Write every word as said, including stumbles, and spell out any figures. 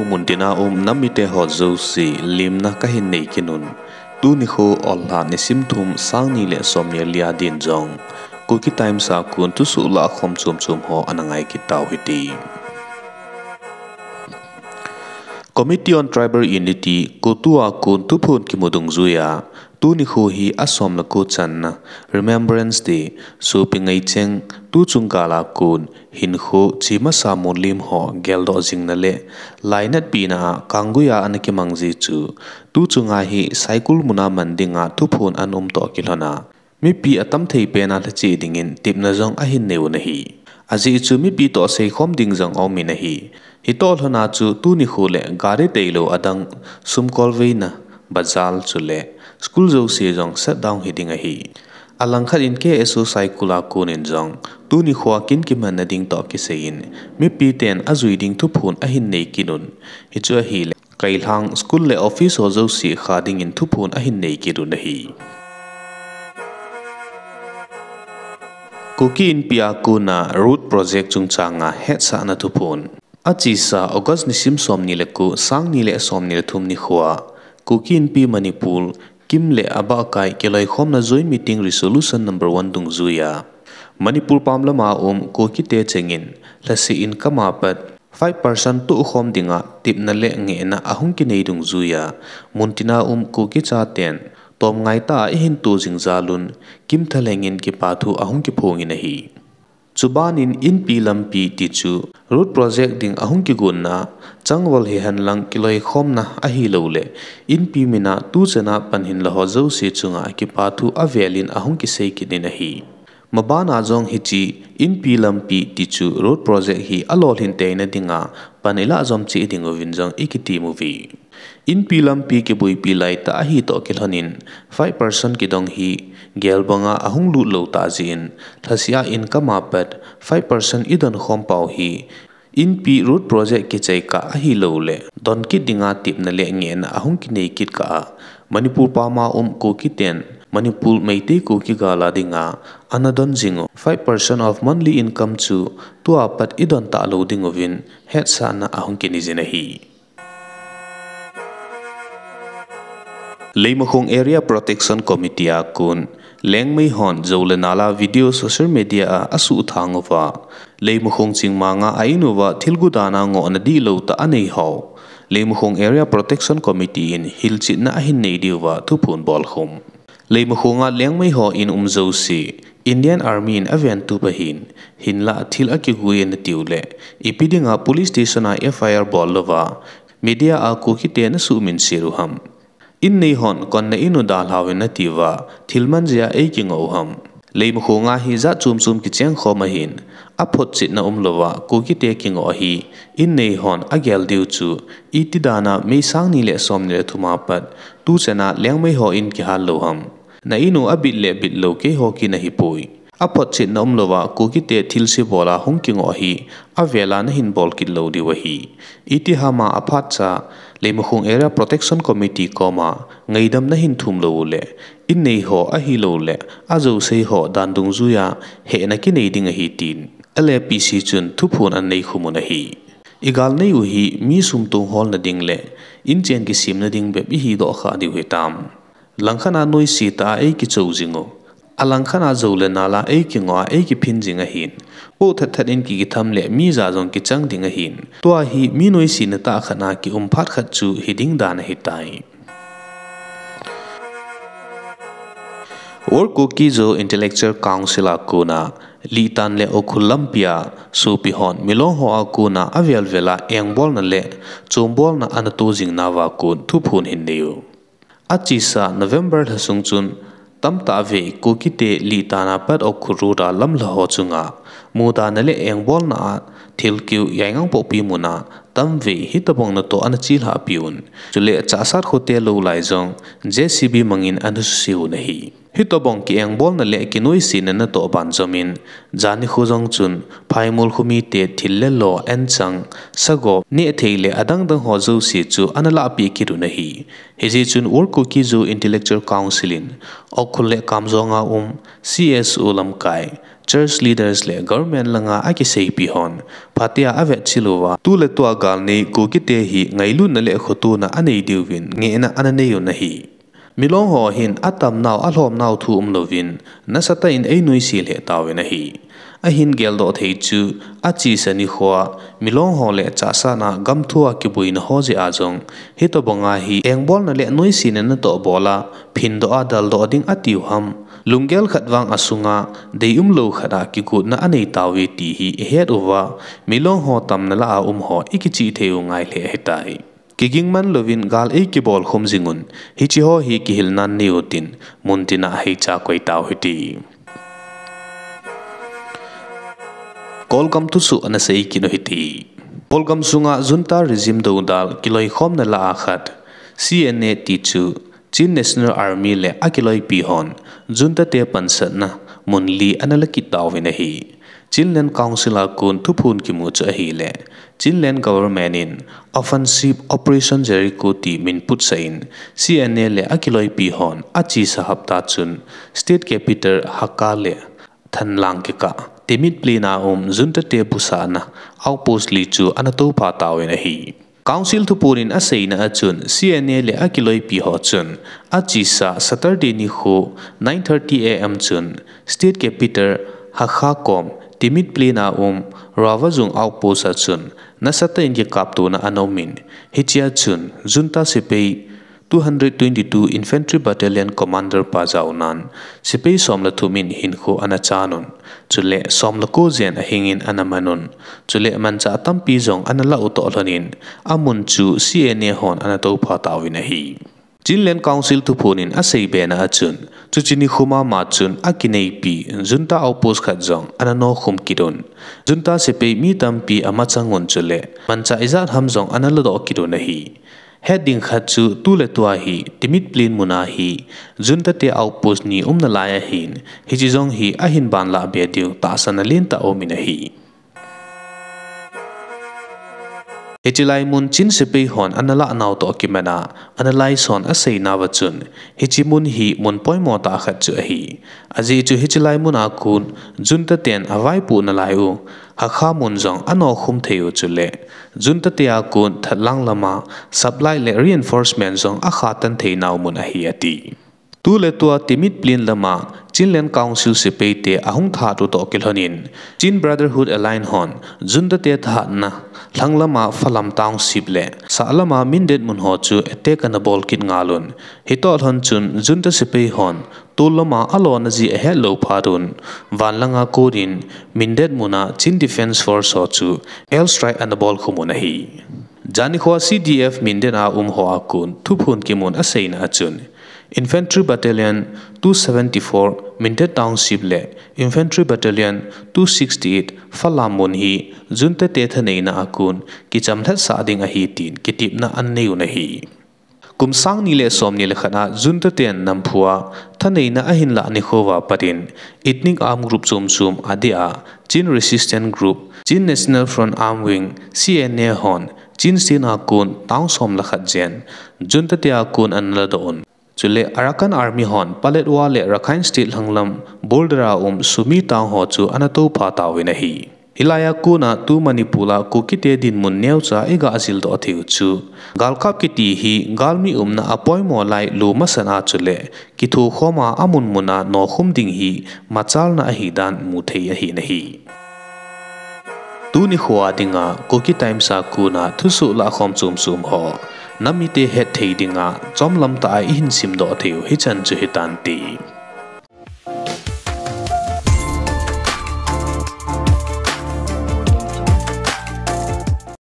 Muntina um nam mite ho jouse limna kahin nei kit un. Tuni kho Ollha nisim thum, sang ni le som ni le li a din jong Kuki Times a kon thusoh lahkhom chomchom ho ana ngai kit tau hite. Committee on Tribal Unity, CoTU a kon thuphon kimu dungjuia, tuni kho hi asom le ko channa, Remembrance Day, sopi ngaicheng, tuchung gal a kon hinkho chemasa munlim ho geldoh jingna le lainatpina a Kanggui a ana kimang ji chu, tuchunga hi Saikul muna man dinga thuphon ana um toh kilhona, mipi atam thei pena lhache dingin tepna jong ahin nei un ahi. Ajeh chu mipi toh seikhom ding jong aum in ahi. Hitoh lhona chu tuni kho le gari tailou adang sumkolveina, bazar chule school jouse jong shutdown hi ding ahi. Alangkhat in K S O Saikul a kon in jong tuni kho a kin kimanna ding toh kisai in mipi ten ajui ding thuphon ahin nei kit un. Hichu ahile Kailhang school le office ho jouse kha dingin thuphon ahin nei kit un ahi. Kuki Inpi a kona road project chungchanga hetsahna thuphon. Achesa August nisim som ni le ko, sang ni le som ni le thum nikhoa Kuki Inpi Manipur, KIM le abahkai kiloikhomna joint meeting resolution number one dungjuia Manipur pamlama um Kukite chengin lhaseh income a pat five percent tohkhom dinga tepna le ngehna ahung kinei dungjuia, muntina um Kuki chaten tomngai tah a ihin to jing jal un, KIM thalhengin kipathu ahung kiphongin ahi. Chubanin Inpi Lampi tichu road project ding ahung kigonna, changval hihenlang kiloikhomna ahilouleh Inpi mina tuchana pan hinla ho jouse chunga kipathu avelin ahung kisei kit in ahi. Mabana jong hiche Inpi Lampi tichu road project hi alolhin teina dinga pan ilah jom cheh dinguvin jong ikitem uve. Inpi Lampi kiboipi laitah ahi toh kilhonin five percent kidong hi gel banga ahung lut lou tah jeh in, lhaseh a income a pat five percent idon khom pau hi Inpi road project kichai kah ahilouleh don kit dinga tepna le ngehna ahung kinei kit kah a, Manipur pama um Kukiten Manipur Meitei Kuki gal a dinga ana don jing u five percent of monthly income chu tua pat idon talou dinguvin hetsahna ahung kinei jin ahi. Leimakhong Area Protection Committee a kon, Liangmai hon jou le nal a video social media a asuhthang uva, Leimakhong chingmanga a in uva thil gu dan a ngohna dihlou tah anei ho Leimakhong Area Protection Committee in hilchetna ahin nei diuva thuphon bolkhum. Leimakhonga Liangmai ho in um jouse Indian Army in aventup ahin, hinlah thil akigui ana tiu leh, ipi dinga police station a F I R bol louva media a Kukite nasuhminset u ham? In nei hon konna in u dalhauvin natiuva thil man jeh a eikingoh u ham? Leimakhonga hi jat chom chom kicheng khom ahin, aphotchetna umlouva Kukite kingoh ahi, in nei hon agel diu chu iti dan a May sang ni le som ni le thum a pat tuchana Liangmai ho in kihal lou ham? Na in u abit le bitlou keiho kin ahipoi. Aphotchetna umlouva Kukite thilse bol a hung kingoh ahi, avel a nahin bol kit lou diu ahi. Iti ham a aphatcha Leimakhong Area Protection Committee koma ngaidam nahin thum lou uleh, in nei ho ahilouleh ajousei ho dan dungjuia hehna kinei ding ahi tin L A P C chun thuphon anei khum un ahi. Igal nei u hi mi sum tong holna ding leh inchen kisemna ding bep ihi doh khah diu hitam? Langkhat a noise tah a eikichou jing u, alangkhat a jou le nal a eikingoh a eikiphin jing ahin, poh that that in kikitham leh mi ja jong kichang ding ahin, tua hi mi noisena tah khat a kium phat khat chu hiding dan ahitai. World Kuki Zo Intellectual Council a kona, Litan le Ukhrul lampia sopi hon Milong ho a kona avel vel a engbolna le chombolna ana to jing nauva kon thuphon hin nei u. Achesa November lha sung chun, tamtah vei Kukite Litan a pat Ukhrul road a lamlha ho chunga mudana le engbolna a thilkeu Yaingangpokpi muna tamvei hitobang natoh ana chelhah piuvin, chule Chahsat khote lou lai jong J C B mangin ana suse un ahi. Hitobang kiengbolna le kinoisena natoh banjomin, janikho jong chun Phaimol khomite thil le lo, anchang, sagop, nehthei le adangdang ho jouse chu ana lahpeh kit un ahi. Hijeh chun World Kuki Zo Intellectual Council in Ukhrul le Kamjong a um C S O lamkai, Church leaders le government langa akiseipi hon phatea avetchil uva, tuletua galnei Kukite hi ngailutna le khotona anei diuvin ngehna ana nei un ahi. Milong ho hin atamnau alhomnau thu umlouvin, nasatah in einuisat lheh tauvin ahi. Ahin geldoh thei chu, achesa nikhoa Milong ho le Chassad a gamthua kiboina ho jeh a jong, hitobanga hi engbolna le nuisatna natoh bol a, phindoh a daldoh ding atiu ham, lunggel khat vang asunga deium lou khat a kigotna anei tauve ti hi ihet uva, Milong ho tamna lah a um ho ikichih thei u ngai lheh ahitai. Kiging man louvin gal eikibol khum jing un, hiche ho hi kihilnan nei utin, muntina heicha koi tau hite. Kolgam thusoh ana sei kit u hite. Kolgam sunga junta regime doudal kiloikhomna lah a khat, C N A ti chu, Chin National Army le akiloipi hon, junta te pansatna mun li ana la kit tauvin ahi. Chinland Council a kon thuphon kimu chu ahile, Chinland Government in Offensive Operation Jericho ti min putsah in, C N A le akiloipi hon achesa hapta chun, state capital Hakha le thanlang kikah, Timit Plain a um junta te busahna outpost li chu ana toupha tauvin ahi. Council thuphon in aseina a chun, C N A le akiloipi ho chun, achesa Saturday nikho nine thirty A M chun, state capital Hakha kom, Timit Plain a um, Ravajung outpost a chun, nasatah in kikaptona ana um in, hichea chun, junta sepai two hundred twenty-two Infantry Battalion Commander pa jaonan, sepai som le thum in hinkho ana chan un, chule som le ko jen ahing in ana man un, chule manchah tampi jong ana la u toh lhon in, amun chu C N A hon ana toupha tauvin ahi. Chinland Council thuphon in asei bena a chun, chuche nikho mama chun akineipi junta outpost khat jong ana nokhum kit un. Junta sepai mi tampi amachang un chule, manchah ijat ham jong ana ladoh kit un ahi. Het ding khat chu tuletua hi Timit Plain mun a hi junta te outpost ni umna lai ahin, hiche jong hi ahin banlah be diu tahsanna lentah aum in ahi. Hiche lai mun Chin sepai hon ana lahnau toh kimat a, analyst hon aseinauva chun, hiche mun hi mun poimo tah khat chu ahi. Ajeh chu hiche lai mun a kon junta ten avaipoh nalai u, Hakha mun jong anokhum thei u chule, junta te a kon thatlang lama supply le reinforcement jong akhatan theinau mun ahi ati. Tuletua Timit Plain lama Chinland Council sepai te ahung that u toh kilhon in, Chin Brotherhood Alliance hon junta te thatna lhang lama Falam Township le sah lama Mindat mun ho chu attack ana bol kit ngal un. Hitoh lhon chun junta sepai hon tol lama alona jeh ahet lou phat un, van langa kon in Mindat mun a Chin Defence Force ho chu air strike ana bol khum un ahi. Jan nikhoa C D F Mindat a um ho a kon thuphon kimun aseina a chun, Infantry Battalion two seventy-four Mindat Township le Infantry Battalion two sixty-eight Falam mun hi junta te thaneina a kon kichamlhat sah ding ahi tin kitepna ana nei un ahi. Kum sang ni le som ni le khat a junta ten Namphu a thaneina ahin lah nikho uva pat in ethnic armed group chom chom adeh a Chin Resistance Group, Chin National Front Armed Wing, C N A hon Chin State a kon town som le khat jen junta te a kon ana ladoh un. Chule Arakan Army hon Paletwa le Rakhine State lhanglam border a um Sumy town ho chu ana toupha tauvin ahi. Hilai a kon a tu Manipur a Kuki te dinmun neocha iga jildoh thei u chu, galkap kiti hi galmi umna a poimo lai lou masang a chule kithokhom a amun mun a nokhum ding hi machalna ahi dan mu thei ahi nahi. Tuni khoa dinga Kuki Times a kon a thusoh lahkhom chom chom ho nam mite het thei dinga chomlam tah a ihin simdoh thei u hichan chu hitante.